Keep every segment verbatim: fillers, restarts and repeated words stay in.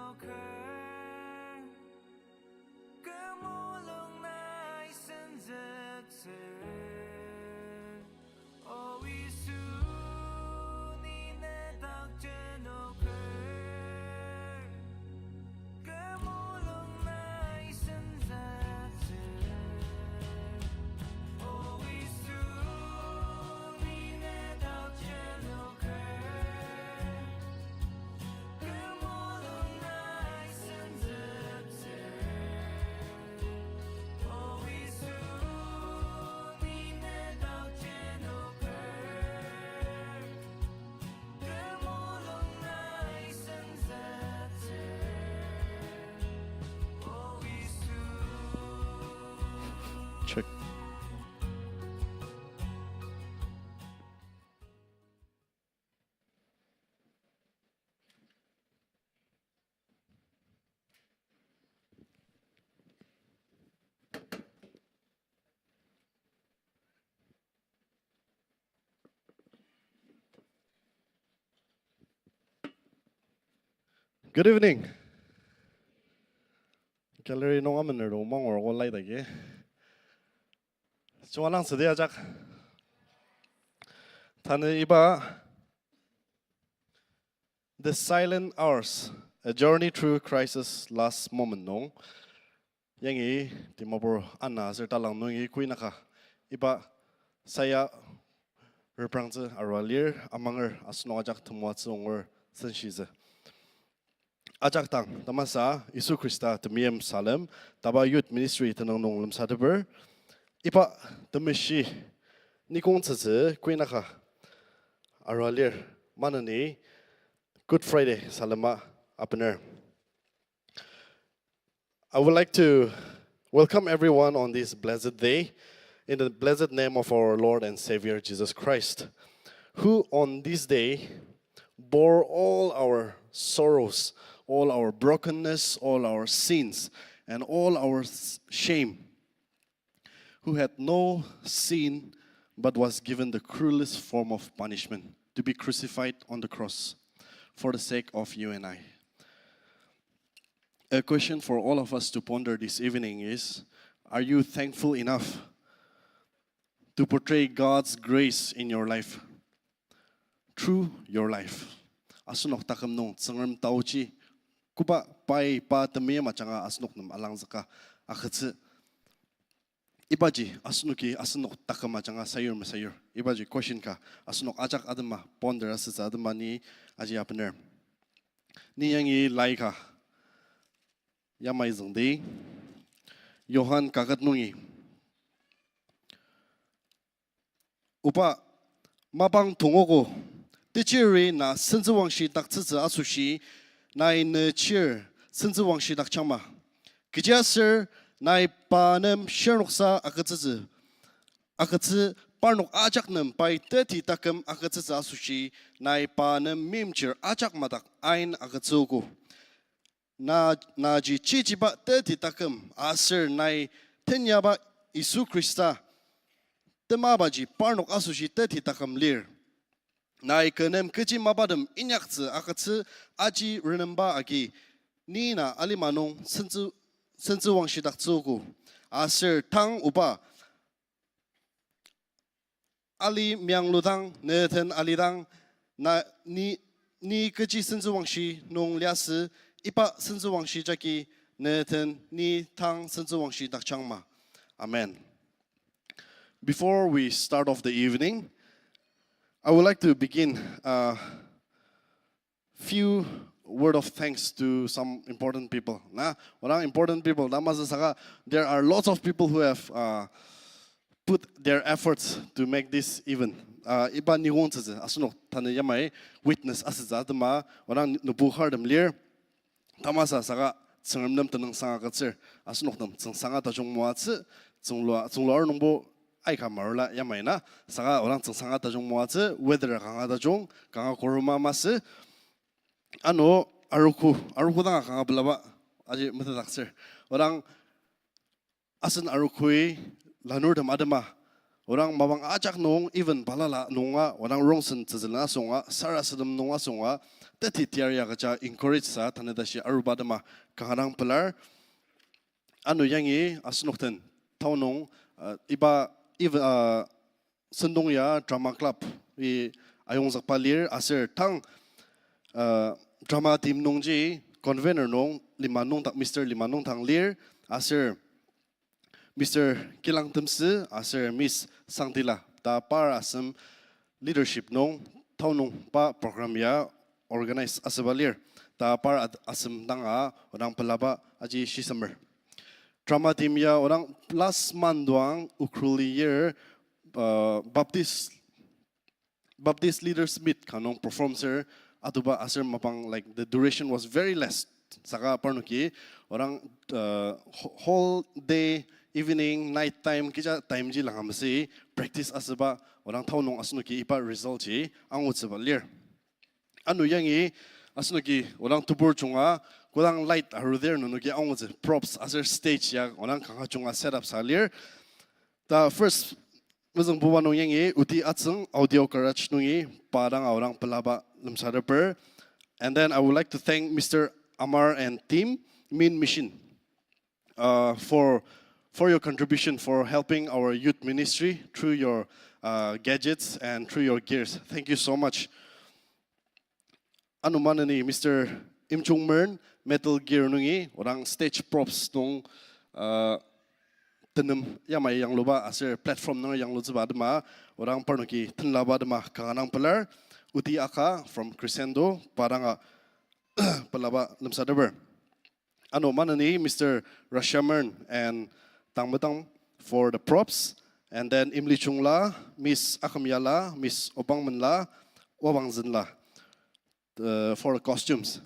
Kü mulung nai senzüktsür, O Yisu, ni ne dak jenoker. Kü mulung nai senzüktsür, O Yisu, ni ne dak jenoker. Check. Good evening. Gallery nung amener to mangur ko lai dagi. Chunga lang sedi ajak. Tanü iba The Silent Hours, A Journey Through Crisis' Last Moment nung, yangi Dimapur ana aser talang nungi kuinaka iba saya reprangtsü arua lir, amanger asenok ajak temoatsü onger senshitsü. Ajak dang, tamasa Yisu Khrista temeim salem, taba Youth Ministry tenüng nung lemsateper, iba temeshi nikong tsütsü kuinaka arua lir, maneni Good Friday salema apener. I would like to welcome everyone on this blessed day in the blessed name of our Lord and Savior Jesus Christ, who on this day bore all our sorrows, all our brokenness, all our sins, and all our s-, shame, who had no sin but was given the cruelest form of punishment, to be crucified on the cross for the sake of you and I. A question for all of us to ponder this evening is, are you thankful enough to portray God's grace in your life? Through your life. Asenok taküm nung Tsüngrem taochi, koba pai pa temeim ajanga asenok nem alangzüka agütsü. Ibaji asenoki asenok taküm ajanga sayur mesayur. Ibaji question ka asenok ajak atema ponder asütsü atema ni aji apener. Ni yangi lai ka yamai züngdi. Johan kaket nungi. Oba, mapang tongogo, techiri na sentsüwangshi daktsütsü asoshi, nai ne chir sentsüwangshi dakchangma. Kechiaser nai pa nem shirnoksa agütsütsü, agütsü parnok ajak nem pai teti taküm agütsütsü asoshi, nai pa nem meimchir ajak madak ain agütsüogo. Na, naji chichiba teti taküm aser nai tenyaba Yisu Khrista temabaji parnok asoshi teti taküm lir. Nai kü nem kechi mapatem inyaktsü agütsü aji renemba agi, ni na alima nung sentsü, sentsüwangshidaktsüogo. Aser tang oba ali miangludang, ne den alidang, na, ni, ni kechi sentsüwangshi nung liasü, iba sentsüwangshi jagi, ne den ni tang sentsüwangshi dakchangma. Amen. Before we start off the evening, I would like to begin, uh, few word of thanks to some important people. Na, orang important people, ta masü saka, there are lots of people who have, uh, put their efforts to make this event. Uh, iba nikong tsütsü, asenok tanü yamai witness asütsü atema, orang nübu kar tem lir. Ta masü saka, Tsüngrem nem tenüngsang agütsür, asenok nem tsüngsanga tajung moatsü, tsünglua, tsünglua ar nungbo aika marula yamai na, saka orang tsüngsanga tajung moatsü, weather kanga tajung, kanga koruma masü, ano arogo, arogo danga kanga pelaba, aji metetdaktsür. Orang asen arogoi lanurtem atema, Odang mapang ajak nung, even balala nunga, odang rongsen tsütsülen asünga, sarasadem nung asünga, teti teyari agüja encourage sa, tanü tashi aruba atema kanga dang pelar. Ano yangi asenok den, tao nung, uh, iba, even, uh, sentong ya drama club i ayongzükba lir aser tang, uh, drama team nungji convener nung Lima Nungtang, Mister Lima Nungtang lir aser Mister Kilang Temsü aser Miss Sangtila ta par asem leadership nung tao nung pa program ya organize asüba lir. Ta par at-, asem danga odang pelaba aji shisemer. Drama team ya odang last month doang Ukhrul lir, uh, Baptist Baptist Leaders Meet ka nung perform ser atuba aser mapang, like, the duration was very less. Saka parnoki odang, uh, wh-, whole day, evening, night time, kija time ji langa masü practice asüba odang tao nung asenoki iba result ji angutsüba lir. Ano yangi asenoki odang tebur junga kodang light arudir nenoki angutsü props aser stage ya odang kanga junga set up sa lir. Ta first mezüngbuba nung yangi Oti Atsüng Audio Garage nungi pa dang aodang pelaba lemsateper. And then I would like to thank Mister Amar and team, Min Mission, uh, for, for your contribution for helping our youth ministry through your, uh, gadgets and through your gears. Thank you so much. Ano maneni Mister Imchung Mern, Metal Gear nungi, odang stage props nung, uh, tenem yamai yangluba aser platform nung yanglutsüba atema, odang parnoki tenlaba atema kanga dang pelar, Oti Aka from Crescendo, pa danga pelaba lemsateper. Ano maneni Mister Rashamern and Tangmetang for the props, and then Imlichungla, Miss Akümyala, Miss Obangmenla, Wabangzenla, uh, for the costumes.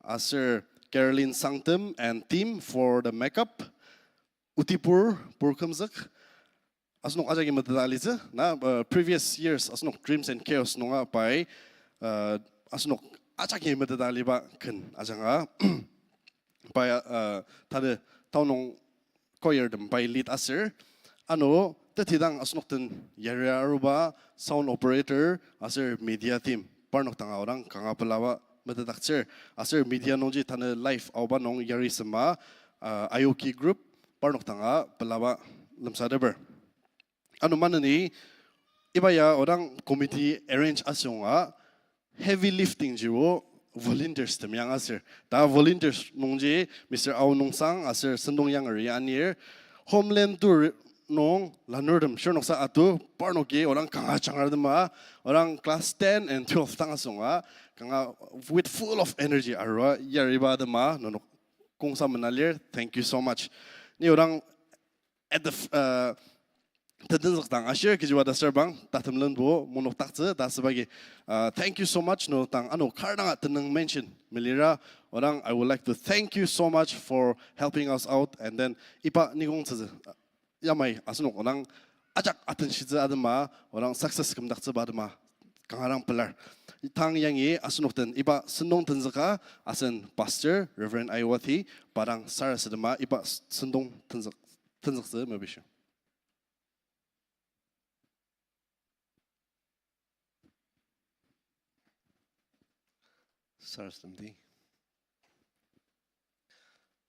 Aser Caroline Sangtem and team for the makeup. Utipur, Pur Kümzük, asenok ajaki meteta alitsü, na, uh, previous years asenok Dreams and Chaos nunga pai, uh, asenok ajaki meteta aliba ken ajanga pai, uh, tade tao nung choir tem pai lead aser. Ano tetidang asenok den yari aruba sound operator aser media team parnok danga odang kanga pelaba metetdaktsür. Aser media nungji tanü live aoba nung yari sema, uh, Aoki group parnok danga pelaba lemsateper. Ano maneni, iba ya odang committee arrange asünga, heavy lifting jibo volunteers tem yang aser. Ta volunteers nungji Mister Ao Nungsang aser Sentong Yangari anir, Homeland Tour nung lanurtem shirnoksa atu parnoki odang kanga jangar tema, odang class ten and twelve tang asünga, kanga with full of energy arua yariba tema, nenok kongsa menalir, thank you so much. Ni odang at the f-, uh, tetenzükdang ashir kechiba ta serbang, tatem lenbo monokdaktsü ta asübagi, uh, thank you so much nenok dang ano kar danga tenüng mention melira, odang I would like to thank you so much for helping us out, and then iba nikong tsütsü, uh, yamai asenok odang ajak atenshitsü atema, odang success kümdaktsüba atema kanga dang pelar. Tang yangi asenok den iba sentong tenzüka asen Pastor Reverend Aiwathi pa dang sarasadema iba sentong tenzük, tenzüktsü mepishir. Sarasademdi.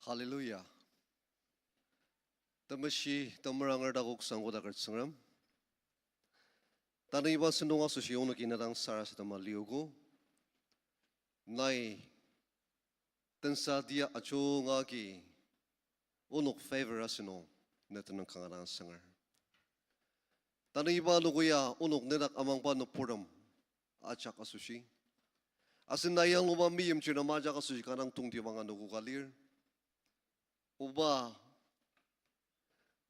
Hallelujah. Temeshi temeranger takok sangko taker Tsüngrem, tanü iba sentong asoshi onoki ne dang sarasadema liogo. Nai tensa tia ajunga agi onok favor asünung ne tenüng kanga dang sanger. Tanü iba anogo ya onok nedak amangba nüburtem ajak asoshi, asen na yangluba meimchir nem ajak asoshi kanga dang tongtibang anogo ka lir. Oba,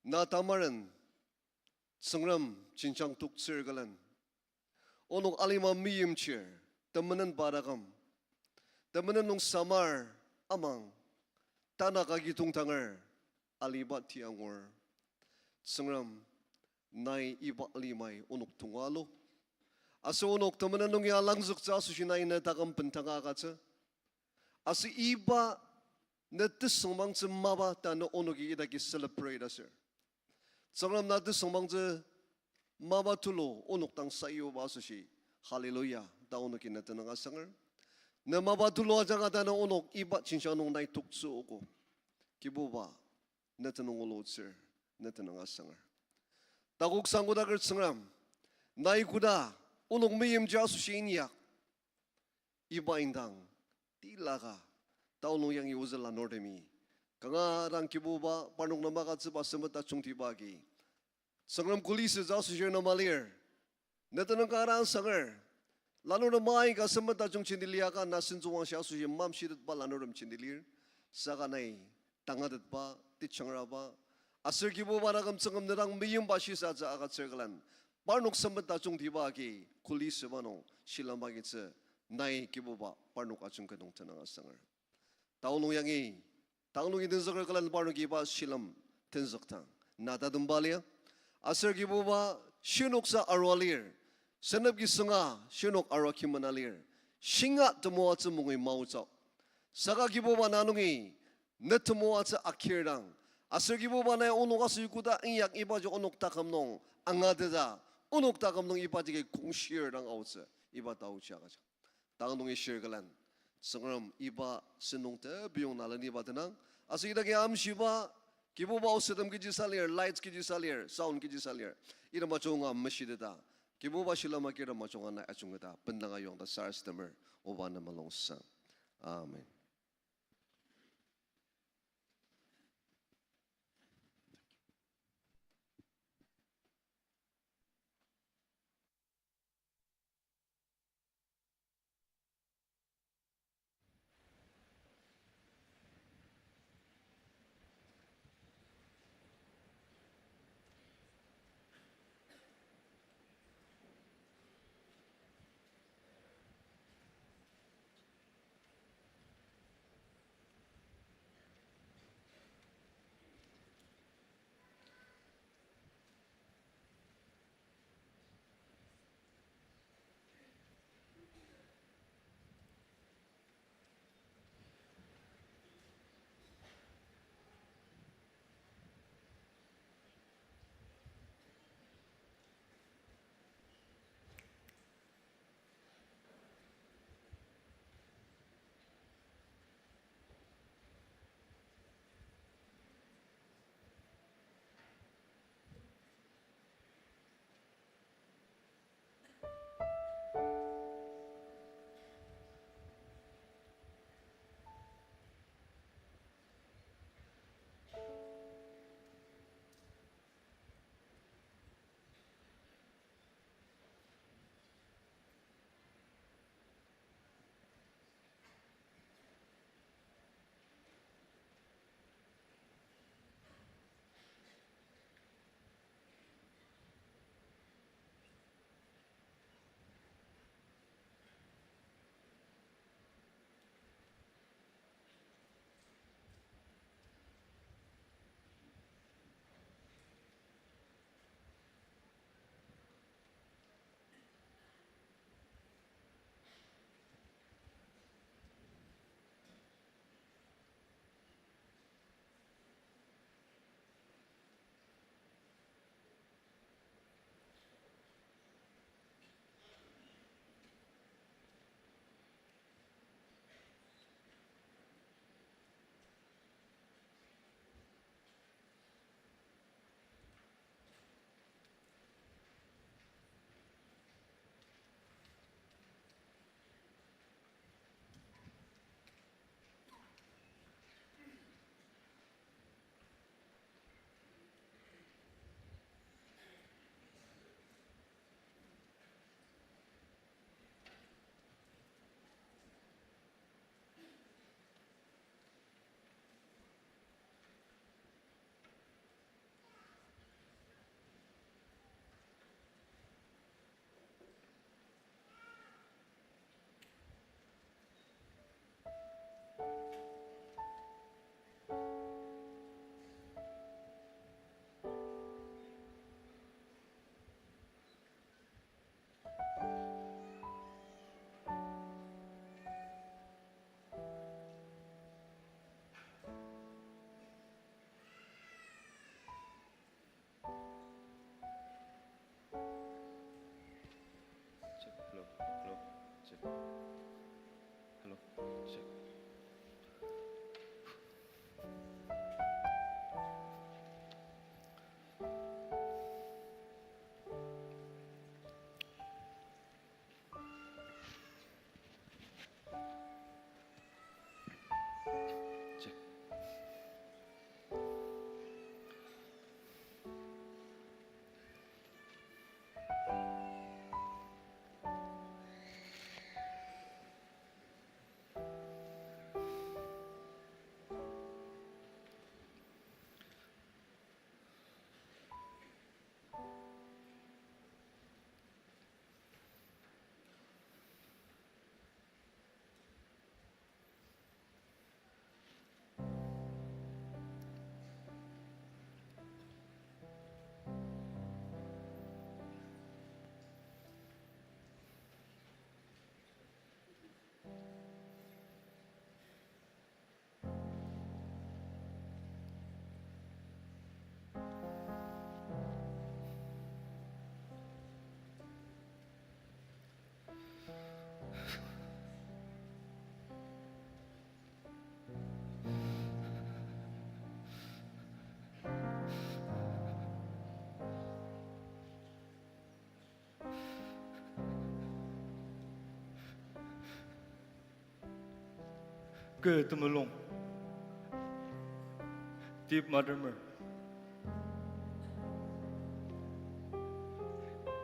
na tamaren Tsüngrem jenjang toktsür külen onok alima meimchir, temenen pa taküm, temenen nung samar amang, tanak agi tongtanger, aliba tia angur. Tsüngrem, nai iba alimai onok tongalu. Aser onok temenen nung ya langzüktsü asoshi nai ne taküm bendanga agütsü. Aser iba ne tesüngmangtsü mapa ta ne onoki idaki celebrate aser, Tsüngrem, na tesüngmangtsü mapa tulu onok dang sayuba asoshi, hallelujah ta onoki ne tenüng asanger. Ne mapa tulu ajanga tanü onok iba jenjang nung nai toktsü ogo. Kibuba, ne tenüng olutsür, ne tenüng asanger. Takok sangkodaker Tsüngrem, nai koda onok meimji asoshi inyak, iba indang tilaka, ta onok yangi ozü lanurtemi kanga dang Kibuba parnok nem agütsüba sempet tajungtiba agi Tsüngrem kulisütsü asoshi nema lir. Ne tenüng kanga dang asanger. Lanurtem aika sempet tajung jenti liaka na sentsüwangshi asoshi mamshitetba lanurtem jenti lir. Saka nai tangatetba, tejangraba, aser Kibuba taküm Tsüngrem ne dang meimba shisatsü agütsür külen, parnok sempet tajungtiba agi kulisüba nung shilem agitsü, nai Kibuba parnok ajungket nung tenüng asanger. Tang nung yangi, tang nungi tenzüker külen parnoki iba shilem tenzüktang na tatemba lia. Aser Kibuba shinoksa arua lir, senep ki sünga shinok arua kimena lir, shinga temoatsü mungui maotsü. Saka Kibuba na nungi ne temoatsü akir dang, aser Kibuba nai onok asoshi koda inyak ibaji onok taküm nung angateta, onok taküm nung ibaji ki kongshir dang aotsü, iba taochi agüjang. Tang nungi shir külen, Tsüngrem iba sentong tebiyong na leniba tenang. Aser idaki amshiba, Kibuba osettem kechisa lir, lights kechisa lir, sound kechisa lir, item ajunga meshiteta, Kibuba shilem akirtem ajunga nai ajungketa bendanga yongta sarasademer, oba nem mulungsang. Amen. Kü temulung, tip matemer.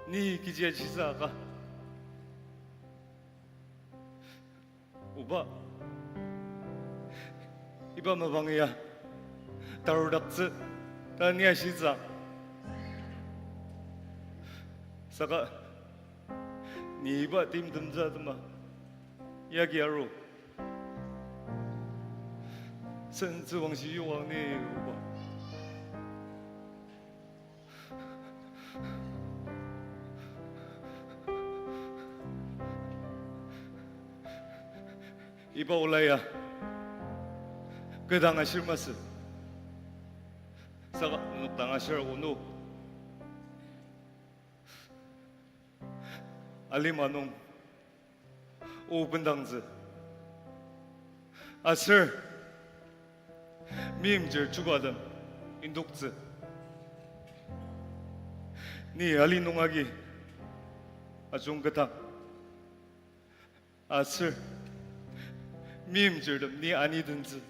Ni kechi ajisa ka? Oba, iba mapang ya tarudaktsü ta ni ashitsü. Saka ni iba timtemtsü atema yagi aru. Sentsü wangshi yokang ni, Oba. Iba ola ya kü dang ashir masü. Saka nenok dang ashir onu. Alima nung o bendangtsü. Aser meimchir chubatem indoktsü. Ni ali nung agi ajungketang. Aser meimchirtem ni anitentsü.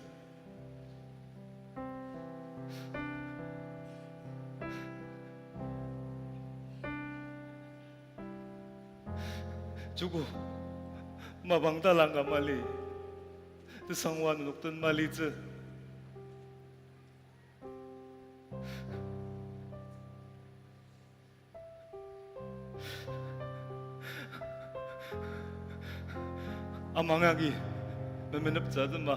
Joko mapang talangka mali, tesangwa nenok den malitsü. Amang agi memeneptsü atema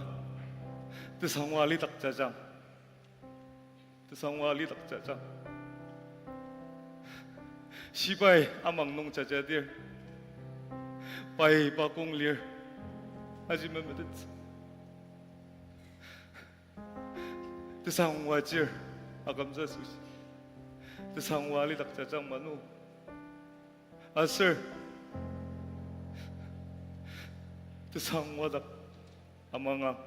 tesangwa lidakjajang. Tesangwa lidakjajang. Shibai amang nung jajadir, pai pa kong lir, aji memetettsü. Tesangwa chir akümtsü asoshi, tesangwa lidakjajang manu. Aser tesangwa dak amangang.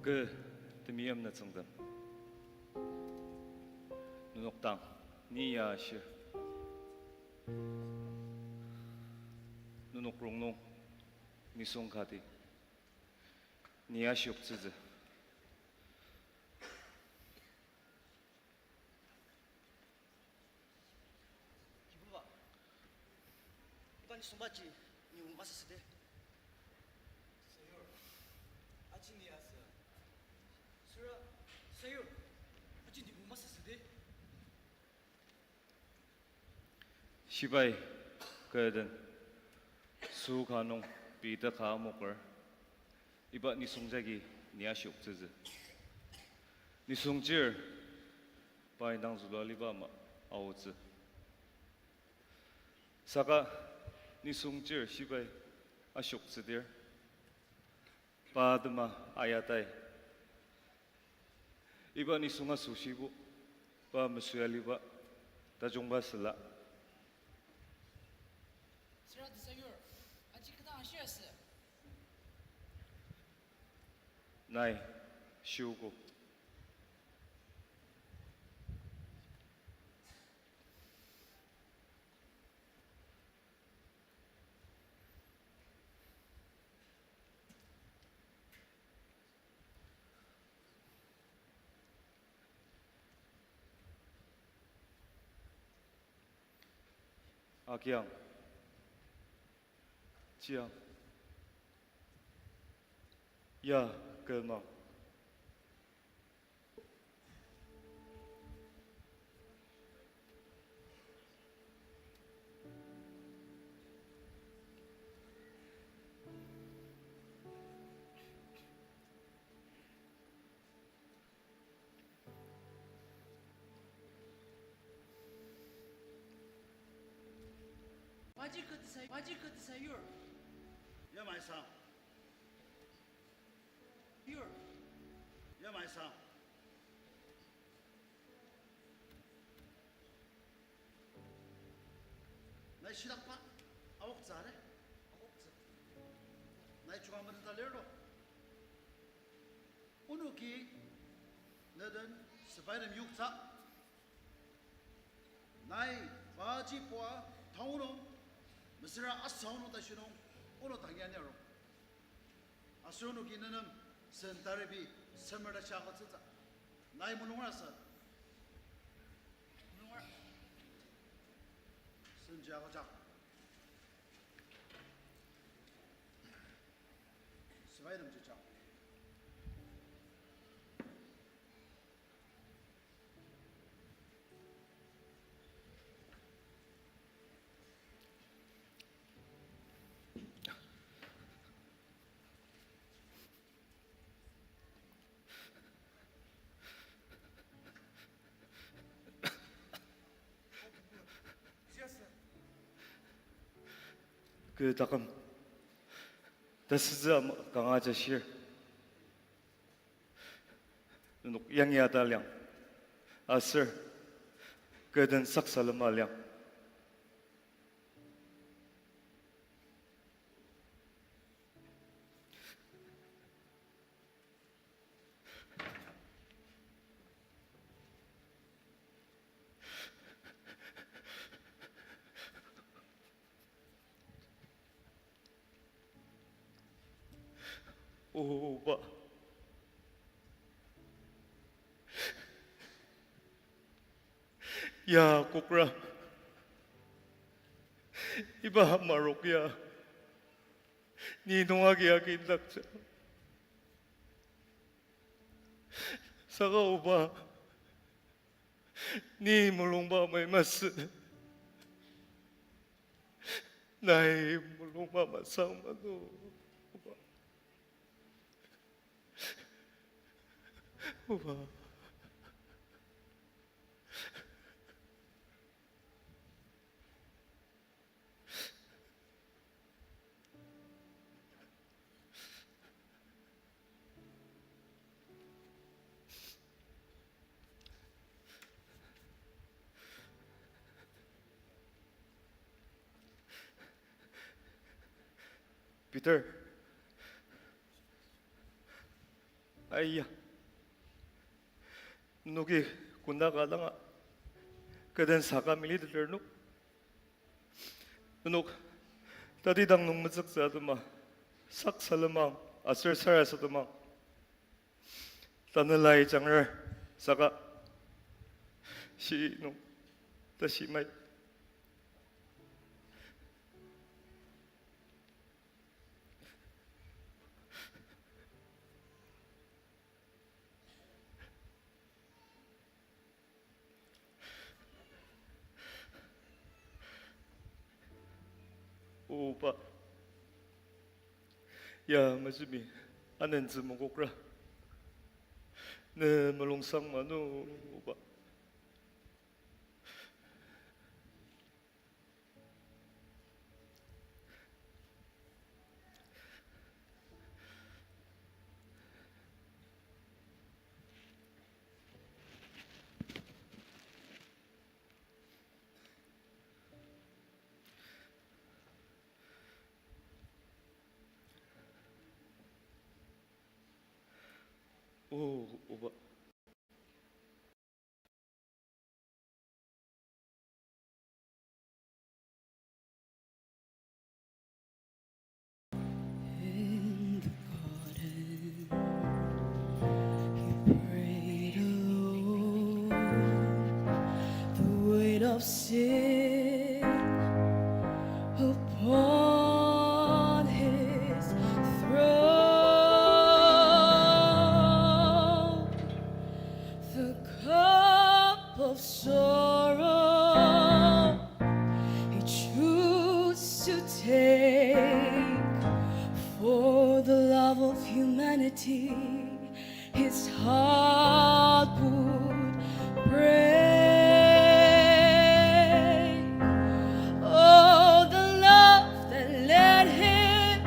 Kü temeim nütsüngtem, nenok dang ni ya ashir. Nenok rongnung nisung kati ni ashioktsütsü. Kibuba, iba nisungbaji ni o masasüde? Sayur, aji ni asü. Sura, Sayur, aji ni o masasüde? Shibai kü den sü ka nung pei teka amoker, iba nisung jagi ni ashioktsütsü. Nisung chir pai dang zülua liba ama aotsü. Saka nisung chir shibai ashioktsüdir, Pa atema ayadai. Iba nisung asoshibo, pa mesüa aliba, tajungba süla. Süra tesayur, aji kü dang ashir asü. Nai, shiogo. Agiang, Chiang, ya, Kelmang. Maji kü tesa-, maji kü tesayur. Yamai sang. Yur. Yamai sang. Nai shidakba, aoktsü re, aoktsü. Nai chunga meteta lirlo. Onoki neden sepaitem yoktsü. Nai paji pua town nung, mesüra asao nung tashi nung, ono tangi ani arung. Aser onoki nenem sen taribi semer tashi agütsütsü. Nai mulungra sü. Mulungra. Senji agüjak. Sepaitem jejak. Kü taküm, tasütsü ama kanga jashir. Nenok yangi ataliang. Aser, kü den saksalema liang. Oba. Ya kokra. Iba marok ya. Ni nung agi agi indakja. Saka oba. Ni mulungba mai masü. Nai mulungba masang mano, oba. Oba. Peter. Aiya. Nenoki kunda ka danga, kü den saka militeter nok. Nenok tatidang nung metsüktsü atema, saksalemang, aser sarasademang. Tanelai jangrar, saka shi nung tashi mai. Oba, ya mejemi anentsü mokokra, ne mulungsang mano, oba. O, oba. In the garden, he prayed alone. The weight of sin upon his throne. The cup of sorrow he chose to take for the love of humanity. His heart would break. Oh, the love that led him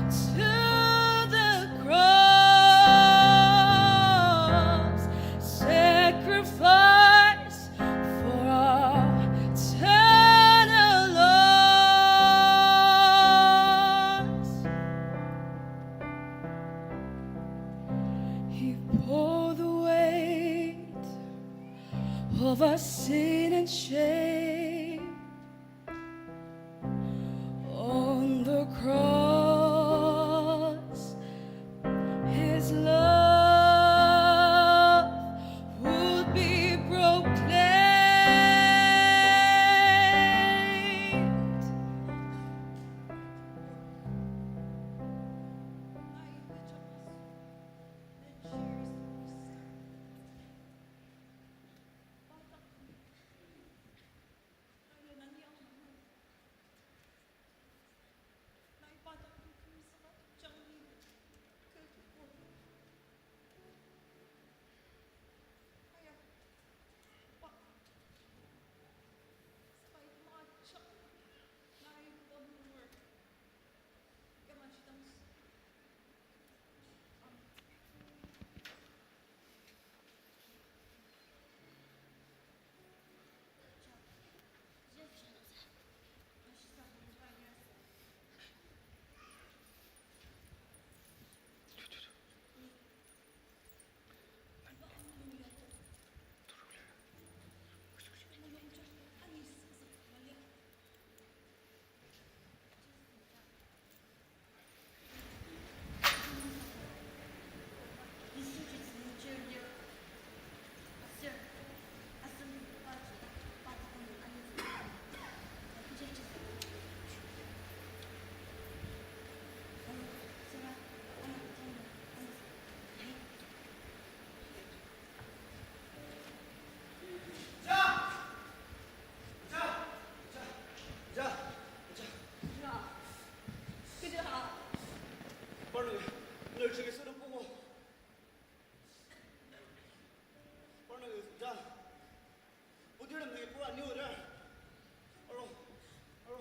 to the cross, sacrifice for our eternal loss. He bore the weight of our sin and shame on the cross. His love would be proclaimed. Parnok, ner chigi sürü pungu. Parnok, ja. Putir nem nagi pura niu ja. Aro, aro.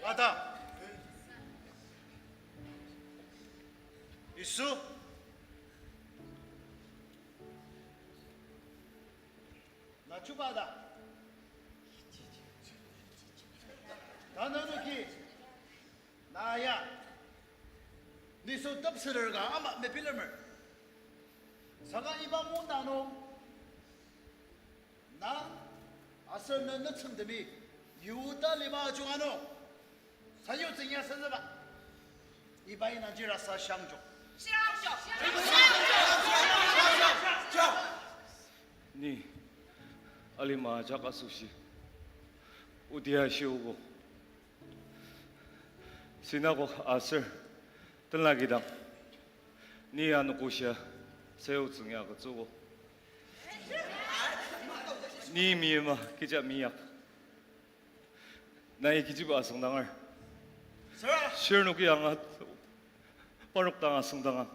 Adam. Yisu. Na chuba da. Tanü nenoki. Na ya. Nisung tepseter ka ama mebilemer. Saka iba mungdang nung. Na, aser ne nütsüngtemi, Yihuda lima ajunga nung, sayutsüng ya senzüba. Iba ina jira sa shangjo. Ni, alima ajak asoshi, odia shiogo. Sinagog aser tenla kidang, ni anogoshia sayutsüng ya agütsüogo. Ni meyima kecha meiyak. Nai kechiba asüngdanger. Shirnoki angat parnok dang asüngdangang.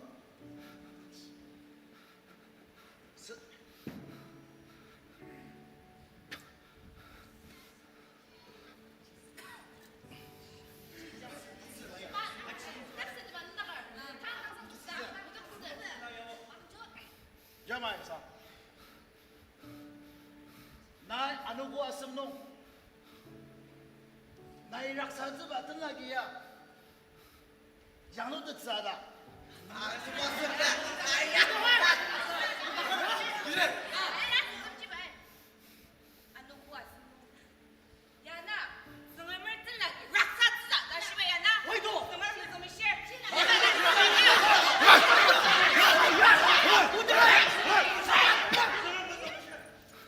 Jama isa. Nai anogo asem nung. Nai raksatsüba tenla kia. Yanglutettsü ta. Yana, Tsüngremer tenlaki raksatsütsü ta shiba yana. Oido. Tsüngremer mezüngmeshir.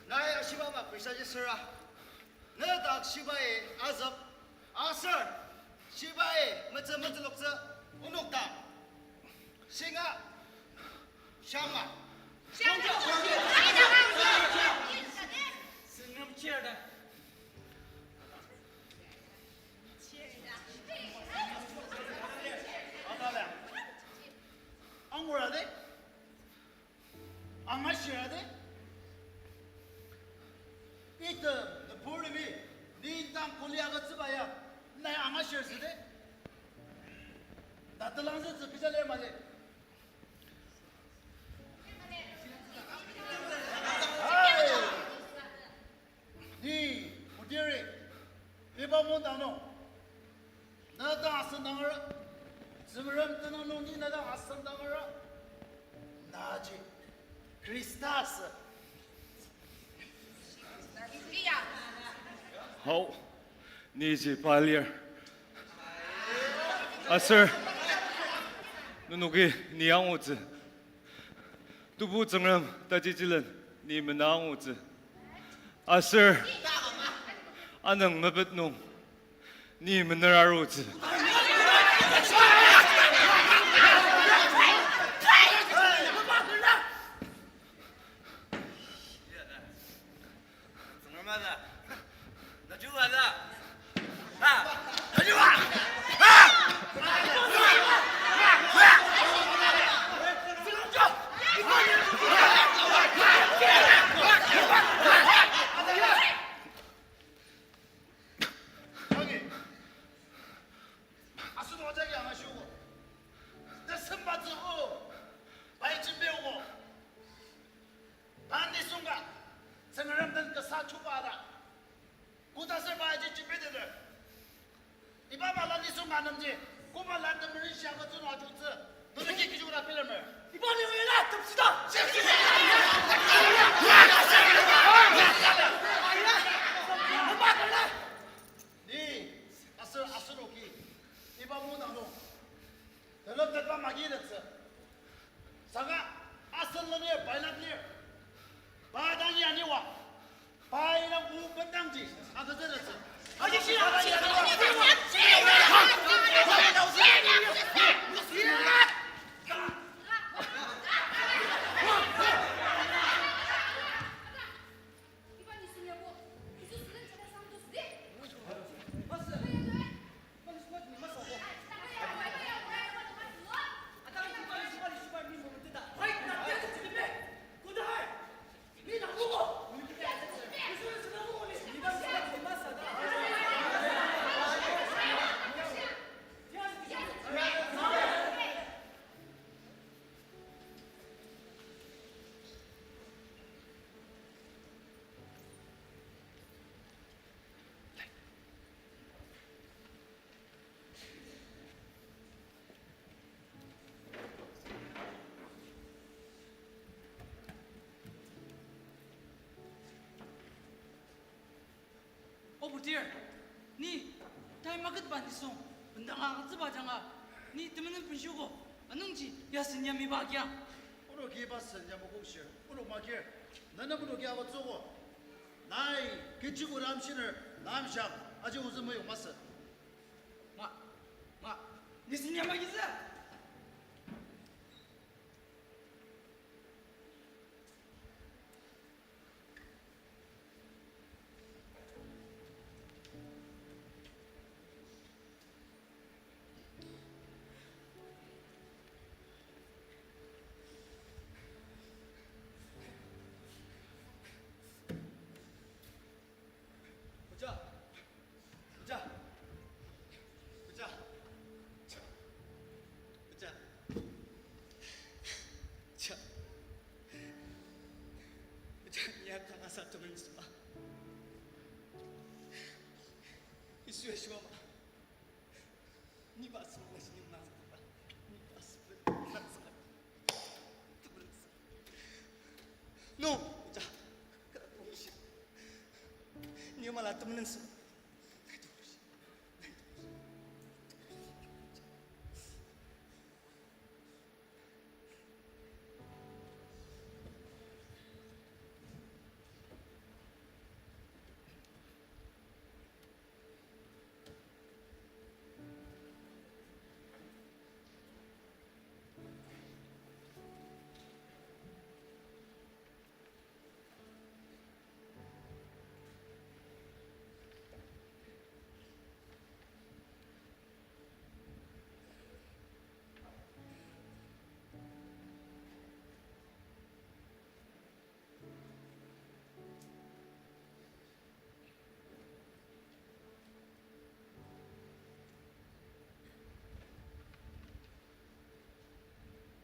Nai ashiba ama pisa ji süra. Ne dak shibai azük, aser shibai metsü metsüloktsü onok dang. Shinga, shama. Tsüngrem chir da. Atala. Angura de. Angashira de. Ita, nüburtemi, ni indang kuli agütsüba ya, nai angashir süde. Natelangzütsü kecha lir mali. Hai. Ni, mudiri, iba mungdang nung, na dang asüngdangera, Tsüngrem tenüng nung ni na dang asüngdangera, naji Khrista sü. Hau, niji pa lir. Aser, nenoki ni angutsü. Tebu Tsüngrem tajijilen ni mena angutsü. Aser anüng mepet nung ni mener arutsü. Asenok ajaki angashiogo. Tesembatsü o. Pai jembiogo. Pa nisung ka. Tsüngrem den kasa chuba ta. Koda ser pa aji jembiteter. Iba mala nisung ka nemji. Koma la temeren shia ka tsüno ajutsü. Nenoki kechi koda bilemer. Iba ni oya la tepsita. Ni, aser, asenoki, iba mungdang nung, teleptetba magitettsü. Saka, asen lenir, pai dak lir. Pa dang ya niwa. Pa ina u bendangji, agütsütettsü. Dear, ni tai maketba nisung bendanga agütsüba ajanga, ni temenen benshiogo, anungji ya sen yamiba agia. Onoki iba sen yamokokshir, onok makir, nana onoki agütsüogo. Nai, kechi kodang amshiner, na amshia, aji ozü meyong masü. Ma, ma, ni sen yamagitsü. Oja. Oja. Oja. Cha. Oja. Cha. Oja, ni ya kanga sa temen süba. Yisu ya shiba ma. Ni ba asüba na shi ni na asüba. Ni ba asüba na asüba. Temen asüba. No, oja. Kara pongshi. Ni mala temen asüba.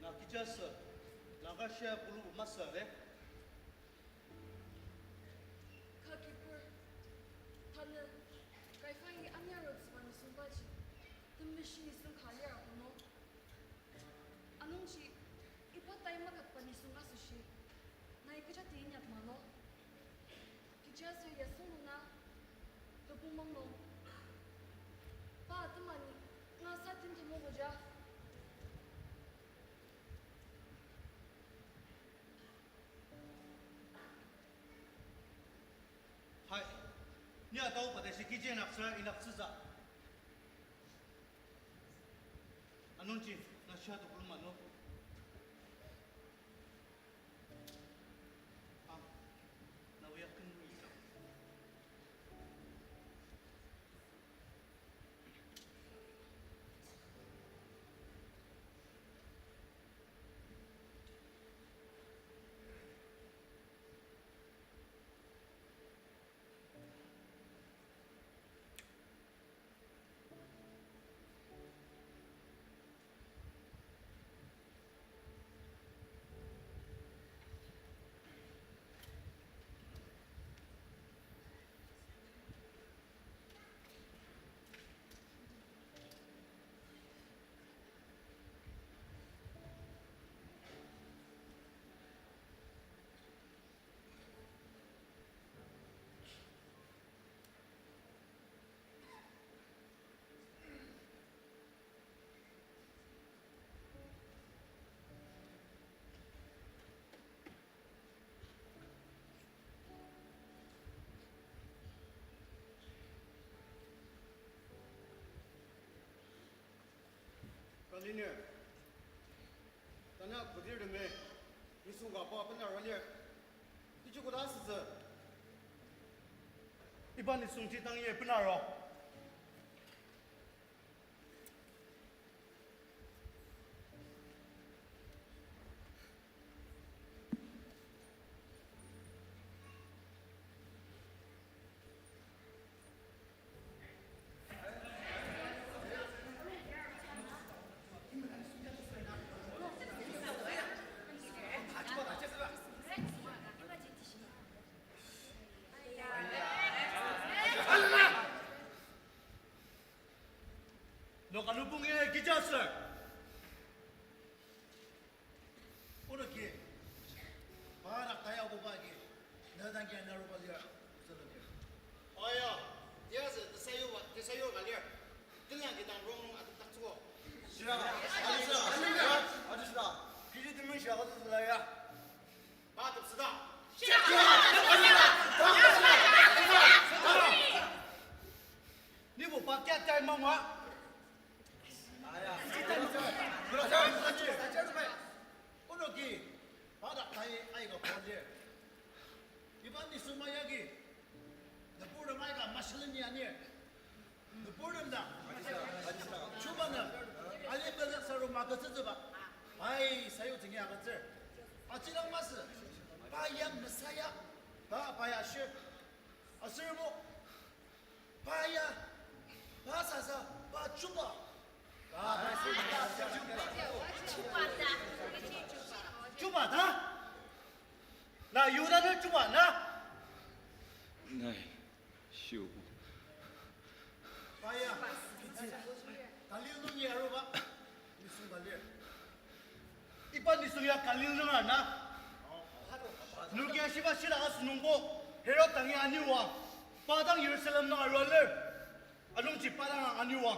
Na kecha sü, na ka shia pulu masü de? Ka kibur, tanü, Kaifa-i aniarutsüba nisungbaji, temeshi nisung ka lir ako no. Anungji, iba tai maketba nisung asoshi, nai kecha ti inyak malo. Kecha sür yasünglung na, tebung mangnung. Pa atema ni, nga sa timtem ogoja. Hai, ni atao pateshi kiji naksa inaktsütsü. Anungji, na shia tokulu mano. Ang, na oya ken isa. Kaliner, tanü kodir temi nisung ka pa benara lir. Kechi koda asütsü? Iba nisungji tang ye benaro. Noka nupung ya kecha sür. Onoki, pa nak taya oba agi, na dang kia na ruba lir, zülur lir. Aya, Ayo ka lir. Tenyang kidang rongrong atepdaktsüogo. Shira, aji shira, aji shira. Kiji temen shia ka tetsüla ya. Pa tepseta. Nibo pa kya tai mama. Onoki, pa dak tai aika pon lir. Iba nisung ma yagi. Nüburtem aika mashileni anir. Nüburtem dang. Chuba nem. Alim belak saru magütsütsüba. Pai sayu jingi agütsür. Aji dang masü. Pa ya Messiah. Ta pa ya shir. Aser bo. Pa ya. Pa sasa. Pa chuba. Pa, pa sasa. Chuba ta? Na Yuda lir chuba na? Nai, shiogo. Pa ya, Galil nungi aruba nisung ka lir. Iba nisung ya Galil nunga na? Noki ashiba shila asünungbo Herod dangi aniwa. Pa dang Jerusalem nung arua lir. Anungji pa dang aniwa.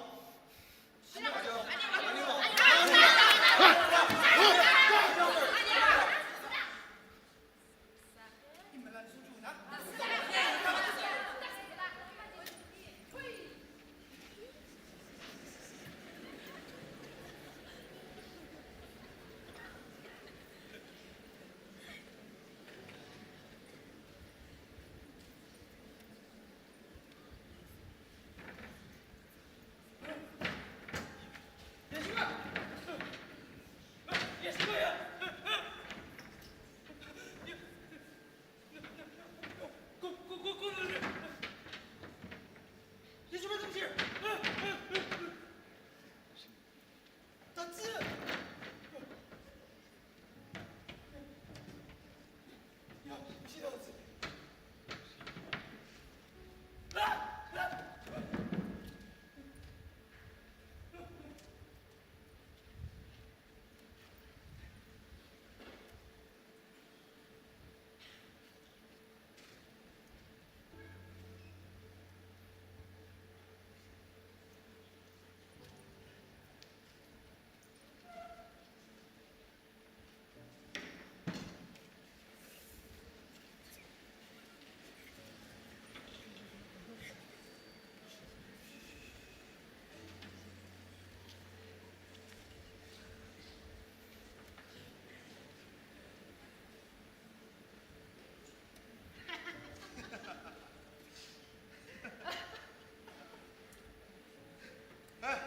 Eh,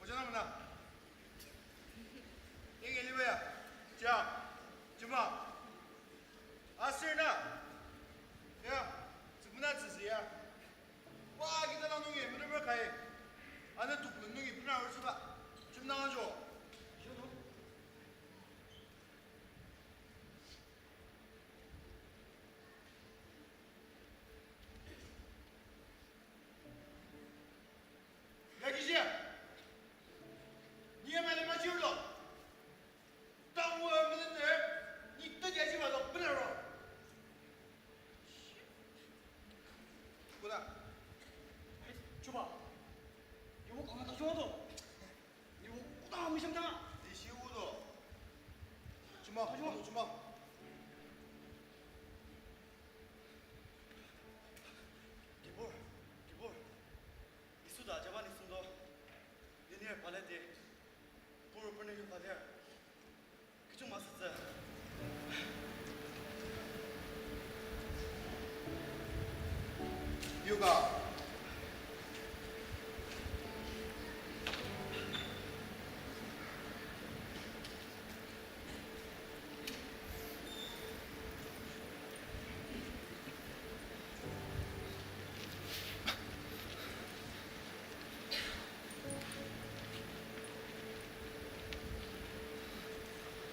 oja na mena. Inge liba ya, ja, jema. Aser na, ya, tsükmena tsüsü ya. Wa kita dang nungi menemer kai. Ana tukmen nungi pena arutsüba. Jemdang ajo. Yakishia, ni yamai lema chirlo. Tangwa menen ni tadi ajiba dok benaro. Koda. Chuba. Ni wok kanga tajung do. Ni wok kanga mishang tanga. Ni shi wok do. Chuma, chuma. Kibur, kibur. Yisu ta ajaba nisung do. Yinir paleti. Pur purni yupa lir. Kechi masütsü. Yuka.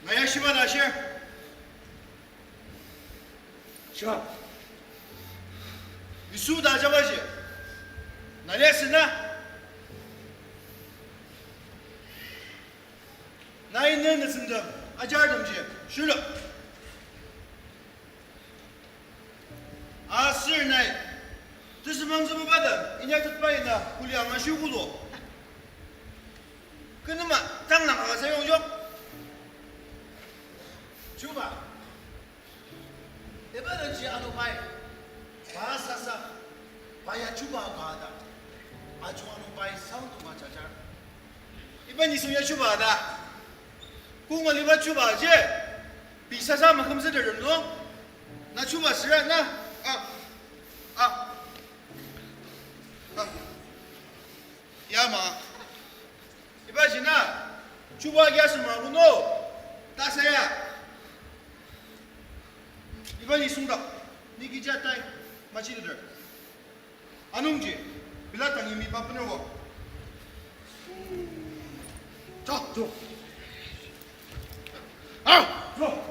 Na ya shiba ta shir. Shiba. Yisu ta ajaba ji. Na ya sena. Nai ne nesüngdem ajar temji shirlo. Aser nai, this Semang zübuba ta, inyaktetba ina kuli angashiokulu. Kü nem tang nang agasa yongjok. Chuba. Iba nungji ano pai. Pa sasa. Pa ya chuba ka ta. Ajo ano pai sound to ka jajar. Iba nisung ya chuba ta. Kong aliba chuba ji. Pei sasa makümzüter no. Na chuba süra na. Ah. Ah. Ah. Yama. Iba ji na. Chuba ya sema kuno. Ta sa ya. Iba nisung dak. Ni kija tai. Machiteter. Anungji, pela tangi mi pa penerbo. Jo, jo. Ah, jo.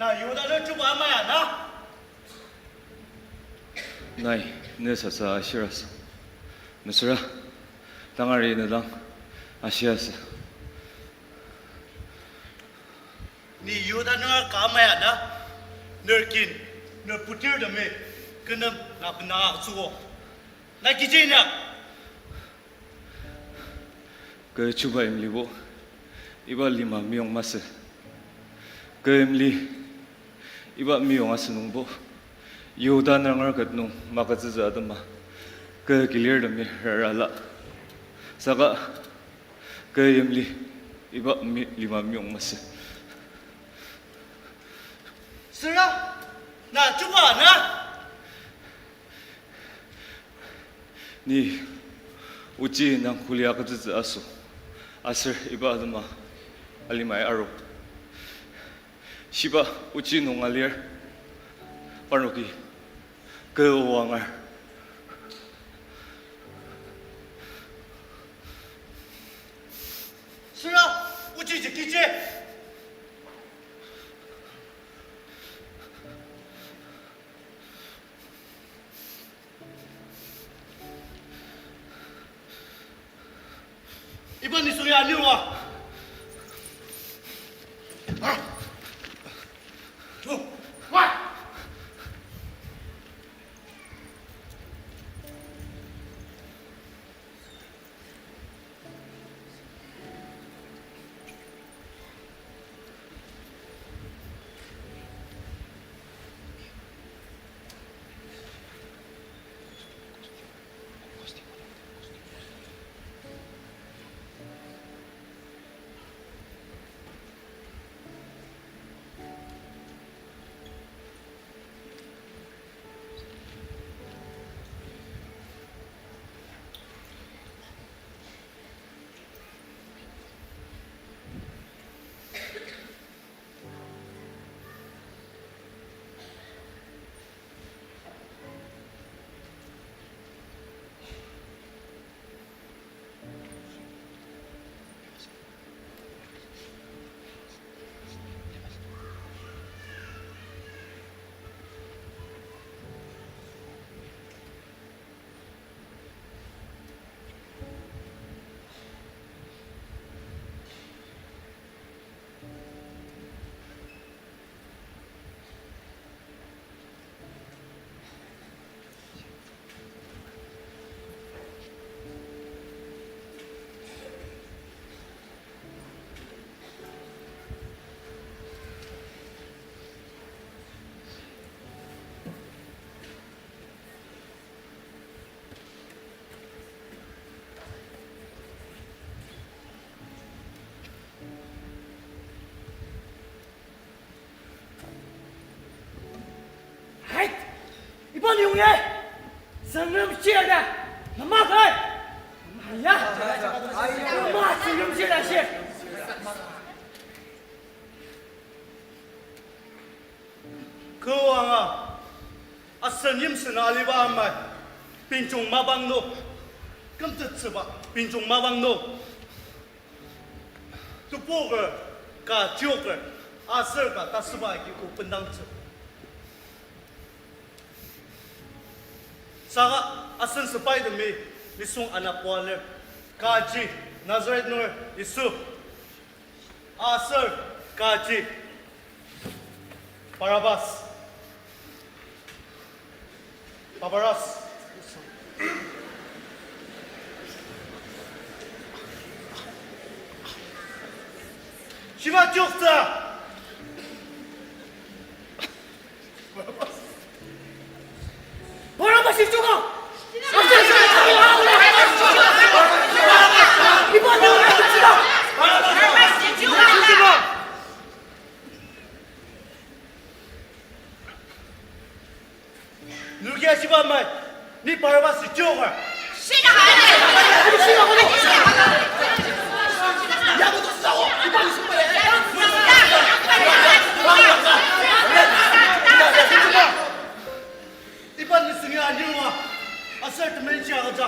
Na Yihuda nü chuba ama ya na? Nai, ne sasa ashir asü. Mesüra, tangari ne dang ashi asü. Ni Yihuda nü ka ama ya na? Ner kin, ner putirtemi, kü nem na bena aktsüo. Na kechi inya? Kü chuba imlibo, iba lima meyong masü. Kü imli, iba meyong asü nungbo, Yihuda nünger ket nung magütsütsü atema, kü kilirtemi rarala. Saka, kü imli, iba mi-, lima meyong masü. Süra, na chuba na? Ni ochi indang kuli agütsütsü aso, aser iba atema alimai aru. Shiba ochi nung alir, parnoki kü oangar. Süra, ochi ji kechi. Iba nisung ya anir oa. Yongye, Tsüngrem shia da, nama kai. Ya, nama Tsüngrem shia da shi. Kü anga, asen yimsen aliba amai, pinchong mapang nung, kümtettsüba pinchong mapang nung, tepoker, ka tioker, aser ka tasüba agi o bendangtsü. Saka asen sepaitemi nisung anapua lir, kaji Nazareth nunger Yisu, aser kaji Barabbas. Barabbas. Shiba tioktsü. Barabbas tiokang. Nüki ashiba mai, ni Barabbas tioker. Iba nisung ya anirua, aser dementia agüja.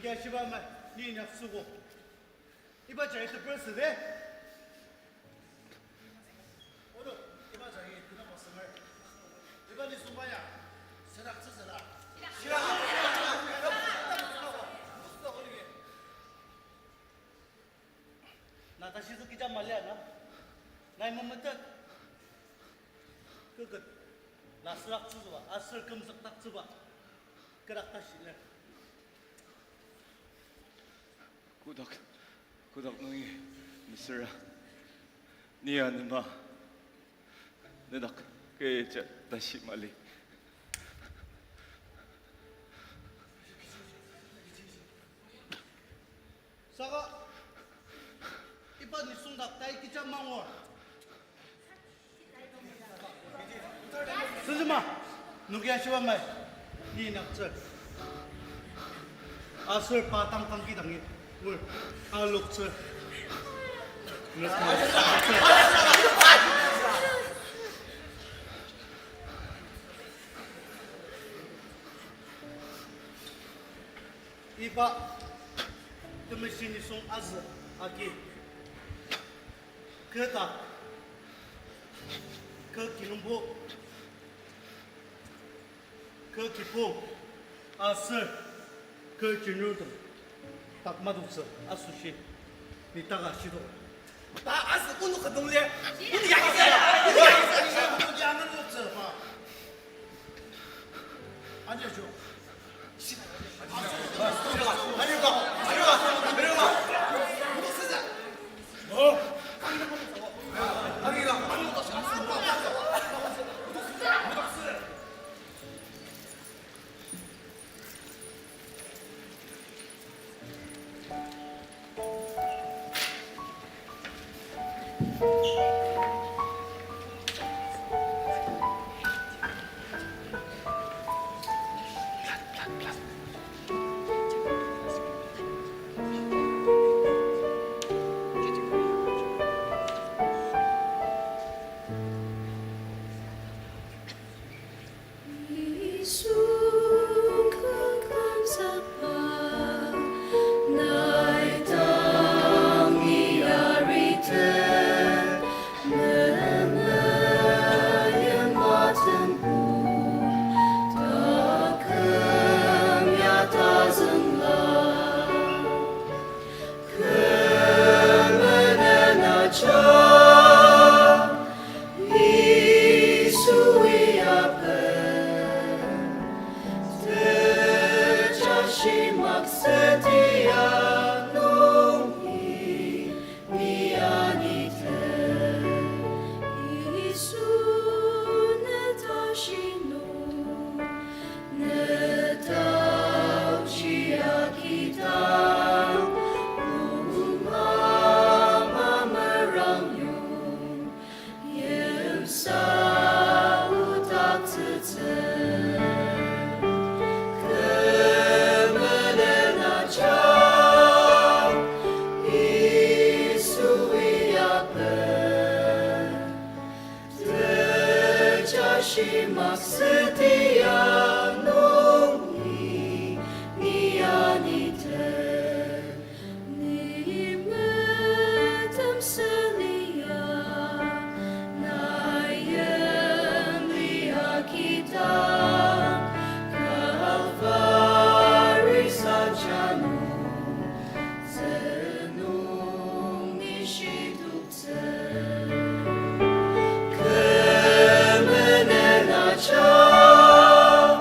Yashiba ma, ni inyaktsüogo. Iba jagi teper süde. Odo, iba jagi tenaba sünger. Iba nisung ba ya, serak tsüsela. Na tashi tsü kecha malia na. Nai memetet. Keket. Na serak tsüsüba, aser kümzükdaktsüba. Kerak tashi lir. Kotak, kotak nungi mesüra. Ni anema, nedak kecha tashi mali. Saka, iba nisung dak tai kecha mangur. Senzüma, noki ashiba mai, ni inyaktsür. Aser pa tang kangki dangi, ur, aloktsür. Iba temeshi nisung azü agi, kü dak, kü kinungpo, kü kibong, aser kü jinurtem dak madoktsü asoshi ni taka shidok. Ta asü kunu kü nung lir. Kunu ya kisa. Kunu ya kisa. Kunu ya kisa. Ani ajo. Yisu kangkang sakba, nai dang ni arite, neme yamaten pu, taküm ya tazüngla. Kü menen ajak, Yisui apen, tejashi maksüti anungi ni anite. Yisu ne tashi nung, ne taochi agidang, nung ama merang yong, yimsa odaktsütsü. Kü menen ajak, Yisui apen, tejashi maksüti anungi ni anite. Ni metem selia, nai yimli agidang, Kalvari sanjanung, zenung ni shiduk Kü menen ajak,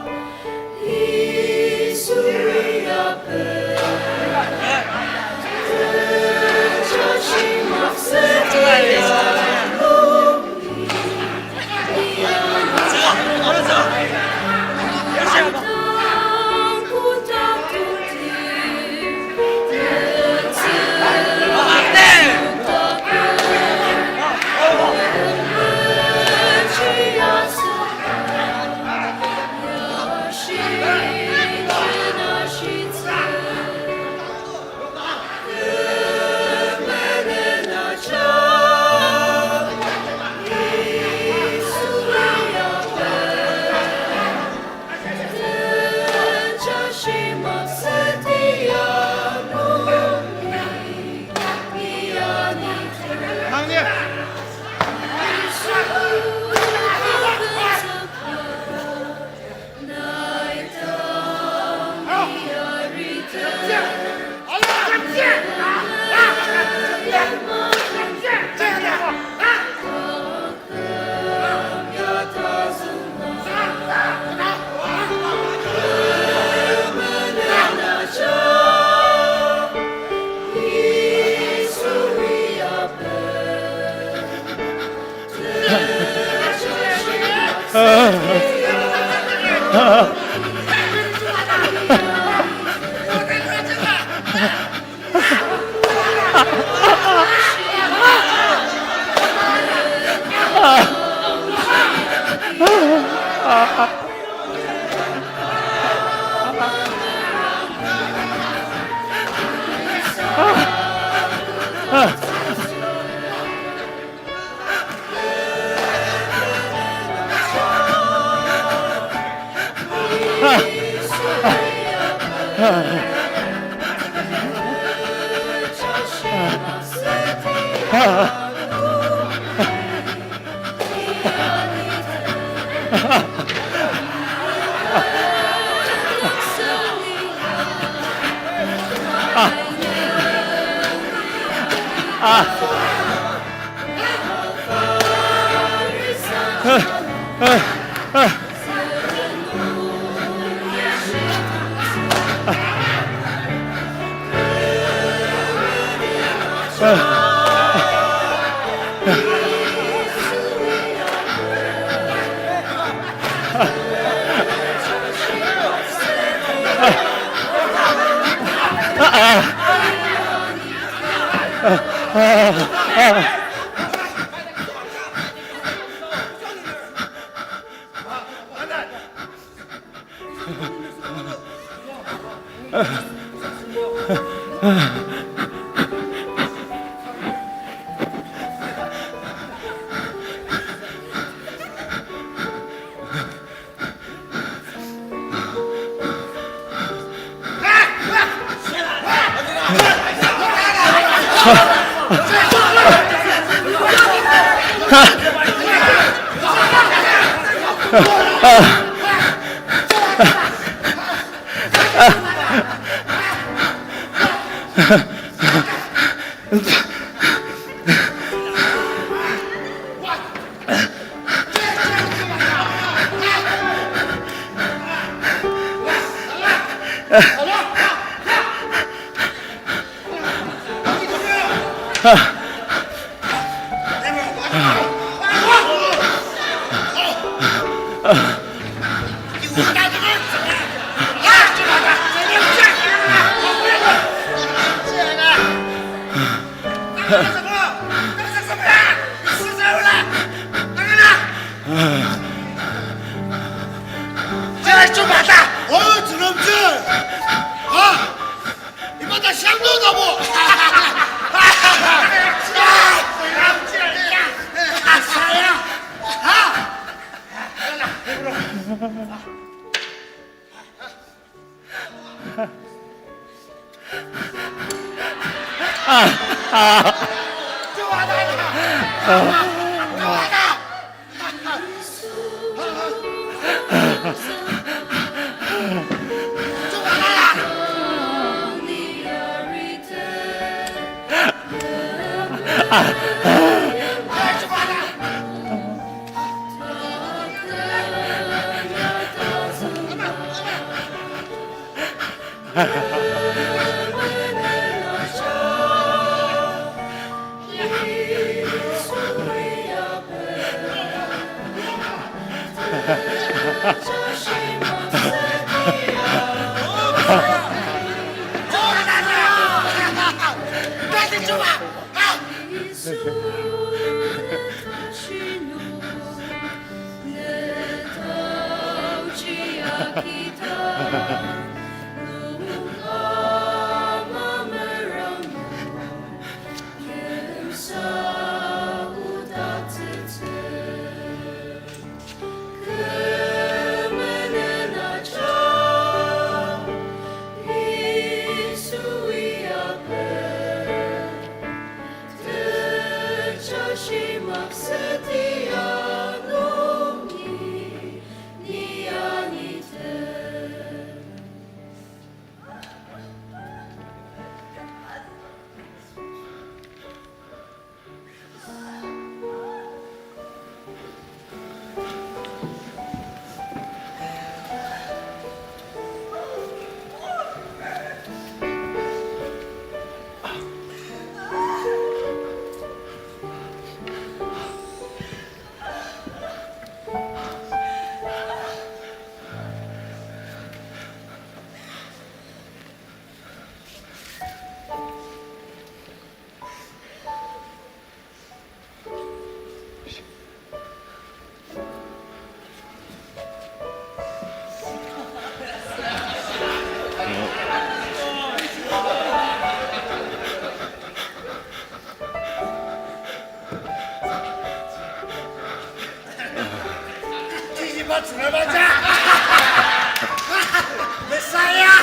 Messiah!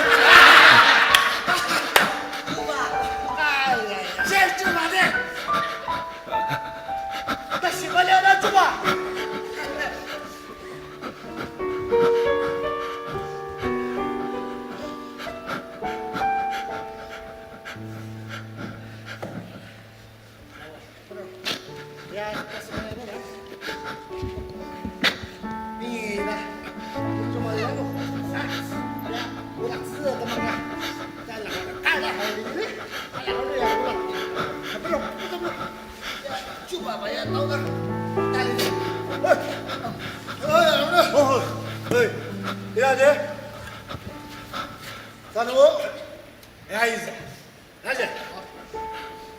Chuba! Ai, ai, ai. Chuba de! Tashi bala na chuba!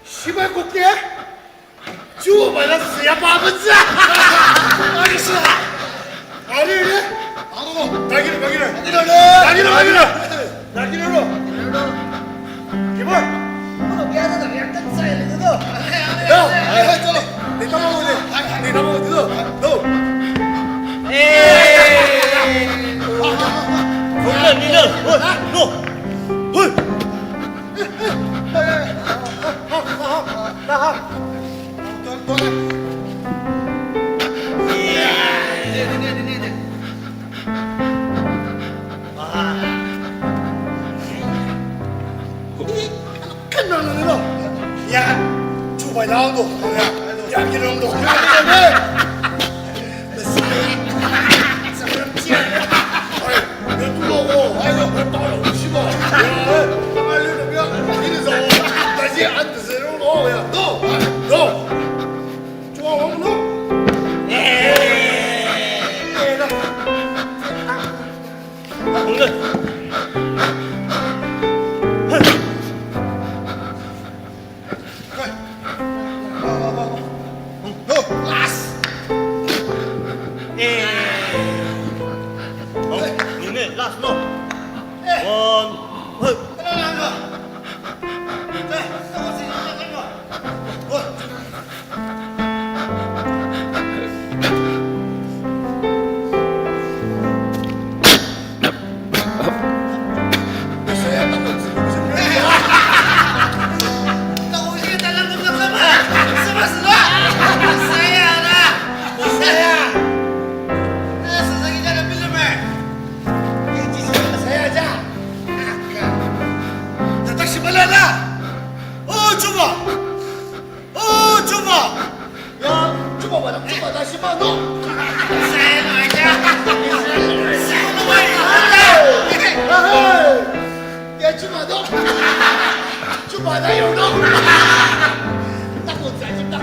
Shibai kokte? Chuba la siya pa benza. Ari sa. Ari ne? Aro. Dagir, dagir. Dagir, dagir. Dagir, dagir. Kibar. Ni tamang odi. Ni tamang odi. No. Eh. Ni ne? No. Hui. Ya, chuba ya, ya, ya, kilo do. No, last. Eh. Oh, ni ne last no. One. Hey. Oh, chuba! Oh, chuba! Ya, chuba ba, chuba ta shiba no. Ya, chuba no. Chuba ta yo no. Tako ta jim ta.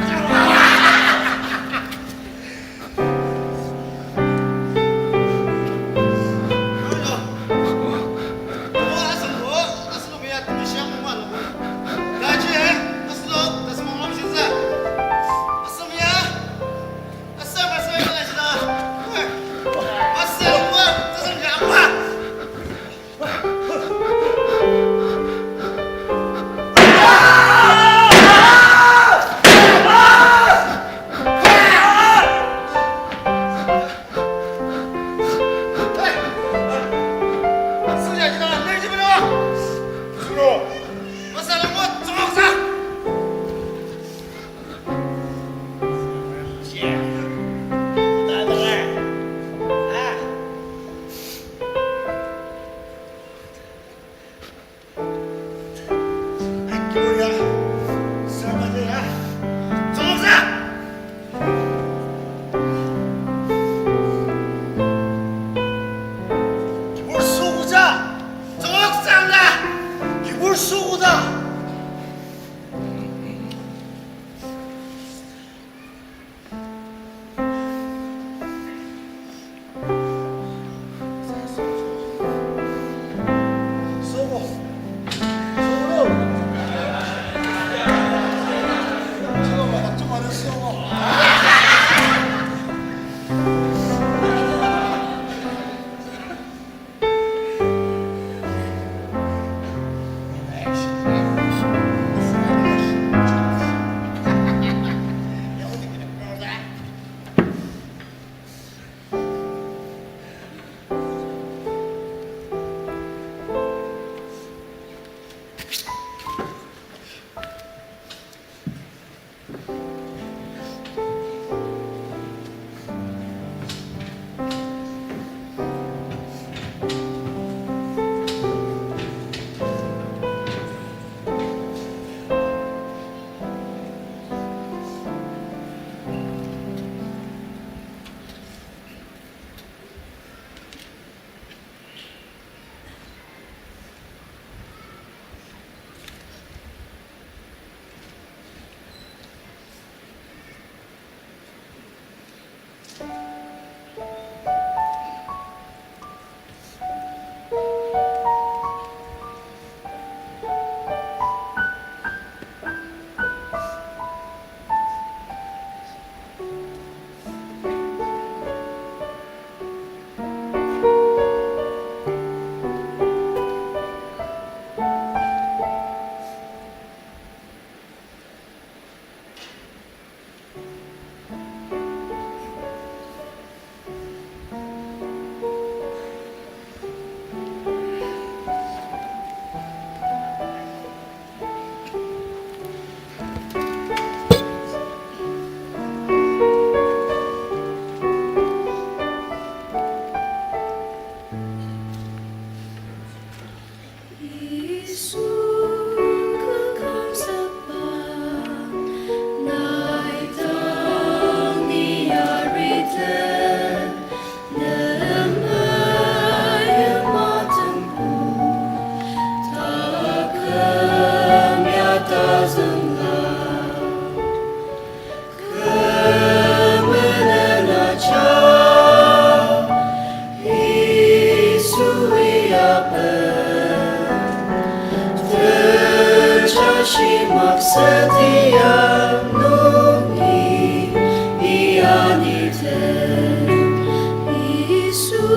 Yisu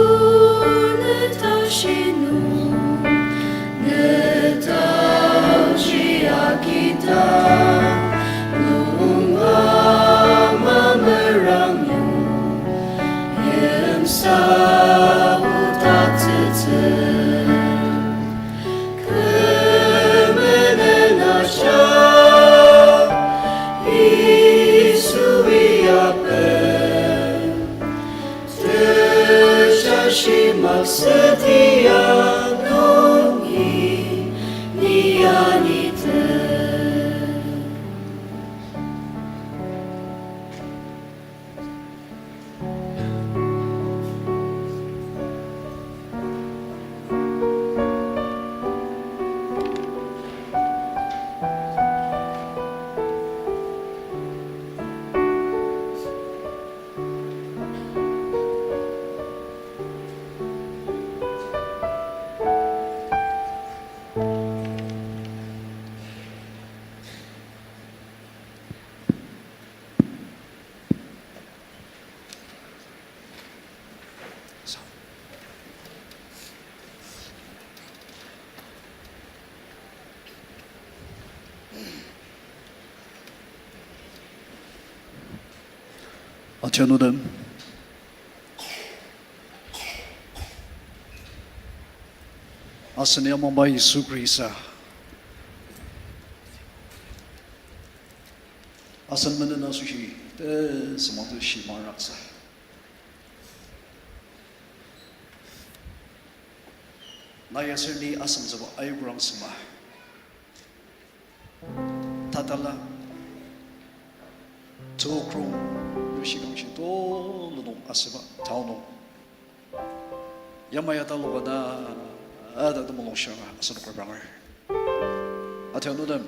ne tashi nung, ne taoji agidang, nunga mamerang nung, yimsa otatsütsü. Kü menen ajak, Yisui apen, tejashi maksa tia nungi ni anite. Atianutem, asen yamangba Yisu Khrista, asen menen asoshi tesümangtsü shimaraksa. Nai aser ni asemtsüba ayukrang sema tatala, tokong, yushikangshi tulu nung asüba tao nung, yamai ataloka ta, ata temulung shiranga asenok repranger. Atianutem,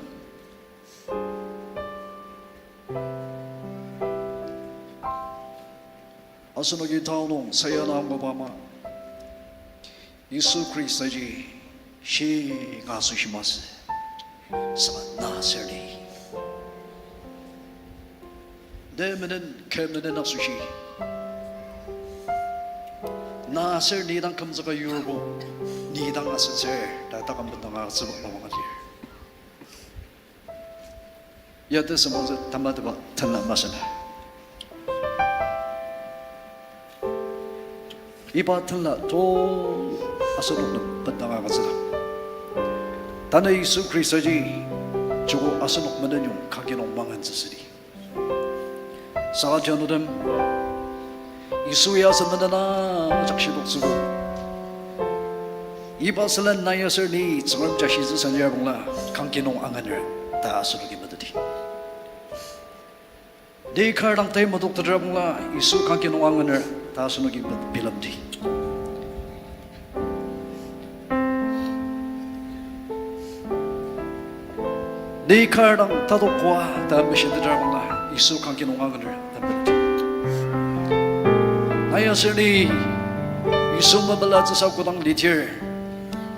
asenoki tao nung sayana anguba ama, Yisu Khristaji shinga asoshi masü, saka na aser ni, ne menen, kü menen asoshi, na aser ni dang kümzüka yurbo, ni dang asütsür ta taküm bendanga agütsüba mapang alir. Ya tesümangtsü tamateba tenla masü na. Iba tenla to asenok nem bendanga agütsüdang, tanü Yisu Khristaji joko asenok menen nung kangki nung mangentsü südi. Saka atianutem, Yisu ya asen menen ajak shitoktsüogo. Iba sülen nai aser ni Tsüngrem jashitsü sanir bangla kangki nung angener ta asenoki meteti. Ni kar dang tai metoktetra bangla Yisu kangki nung angener ta asenoki bilemdi. Ni kar dang tatok koa ta meshiteta bangla Yisu kangki nung angener ta bilemdi. Nai aser ni Yisu mepelatsüsa kodang lidir,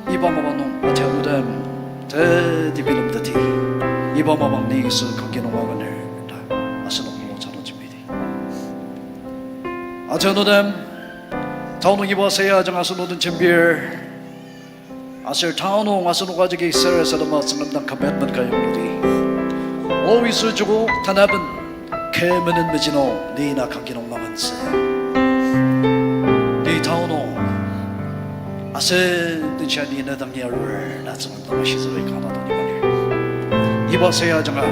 iba mapang nung atianutem teti bilemteti. Iba mapang ni Yisu kangki nung angener ta asenok moajang nung jembidi. Atianutem, tao nung iba saya ajanga asenok den jembir. Aser tao nung asenok ajaki sarasadema Tsüngrem dang commitment ka yongludi. O Yisu, joko tanaben kü menen meji nung ni na kangki nung mangentsü. Ni tao nung asen tensa ni na dang yarur na Tsüngrem dang ashitsübai kanga dang ni malir. Iba saya ajanga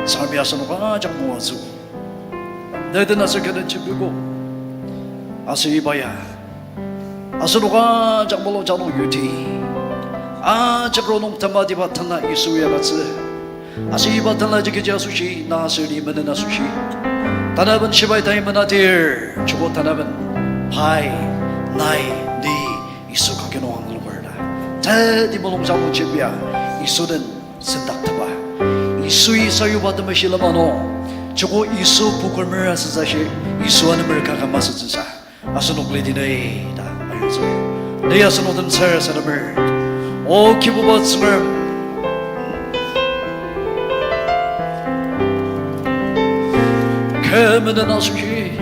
Tsüngremi asenok ajak moatsü. Ne den aser kü den jembiko. Aser iba ya asenok ajak mulungjang nung yuti. Ajak rongnung tematiba tenla Yisu ya agütsü. Aser iba tenla jagi kechi asoshi, na aser ni menen asoshi, tanaben shibai tai menadir, joko tanaben pai, nai, ni Yisu kangki nung angaloker ta teti mulungjang nung jembia, Yisu den sendaktepa. Yisui sayuba temeshi lema nung, joko Yisu pukurmer asütsü ashi, Yisu anemer kaka masütsüsa asenok lidinei ta ayongzüker. Ni asenok den sarasademer. O Kibuba Tsüngrem, Kü menen asoshi,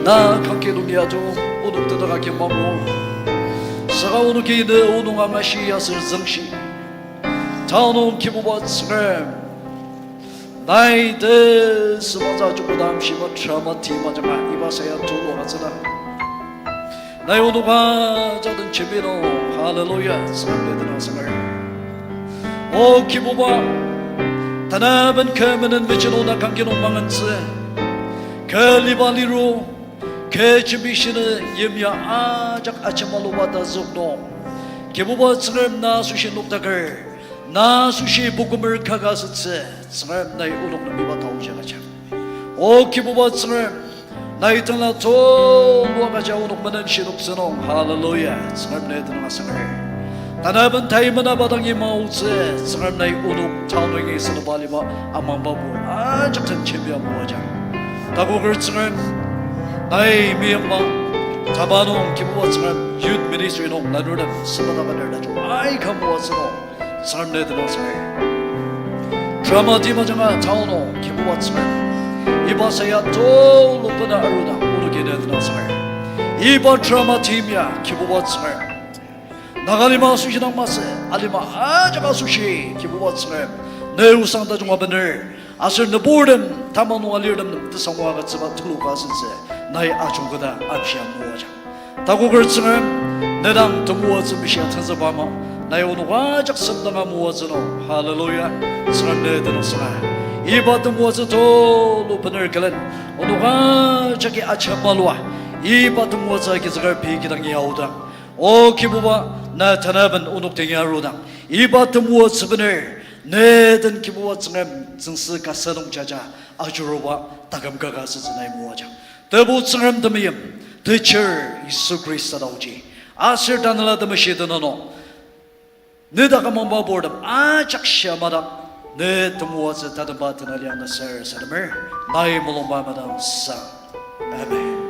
na kangki nung ya to, onok tenük agi mamo. Saka onoki ne onok angashi aser züngshi. Tanü nung Kibuba Tsüngrem, nai tesüngmangtsü joko dang shiba drama team ajanga iba saya tulu agütsüla. Nai onok ajak den jembi nung, hallelujah, Tsüngrem ne tenüng asanger. O Kibuba, tanaben kü menen mejenu na kangki nung mangentsü. Kü liba liru, kü jembi shinü yimya ajak ajemaluba tazük nung, Kibuba Tsüngrem na asoshi noktaker, na asoshi pukumer kaka asütsü, Tsüngrem nai onok nem iba taoji agüjang. O Kibuba Tsüngrem, nai tenla tulu agüja onok menen shinoktsü nung, hallelujah, Tsüngrem ne tenüng asanger. Tanaben tai menaba dangi maotsü, Tsüngrem nai onok tanü nungi seneba lima amangba bur ajak den jembia moajang. Takoker Tsüngrem, nai meyangba, taba nung Kibuba Tsüngrem youth ministry nung lanurtem sempata bener tajung aika moatsü nung, Tsüngrem ne tenüng asanger. Drama team ajanga tanü nung Kibuba Tsüngrem, iba saya tulu bena arudang onoki ne tenüng asanger. Iba drama team ya Kibuba Tsüngrem, Naga lima asoshi dang masü, alima ajak asoshi Kibuba Tsüngrem, ne osang tajung abener, aser nüburtem tamang nung alirtem nem tesangwa agütsüba tulu ka asütsü, nai ajungketa amshia moajang. Takoker Tsüngrem, ne dang temoatsü meshia tenzükba ama, nai onok ajak semdanga moatsü nung, hallelujah, Tsüngrem ne tenüng asanga. Iba temoatsü tulu bener külen, onok ajaki ajemalua, iba temoatsü agizüker pei kidang ya aodang. O Kibuba, na tanaben onok tengi arudang, iba temoatsü bener, ne den Kibuba Tsüngrem tsüngsü kasa nung jaja ajuruba taküm kaka asütsü nai moajang. Tebu Tsüngrem temeim, teacher Yisu Khrista taoji, aser Tanela Temeshi tenüng nung, ne dak amangba burtem ajak shia madak, ne temoatsü tatemba tenaliang na sarasademer, nai mulungba madang sang. Amen.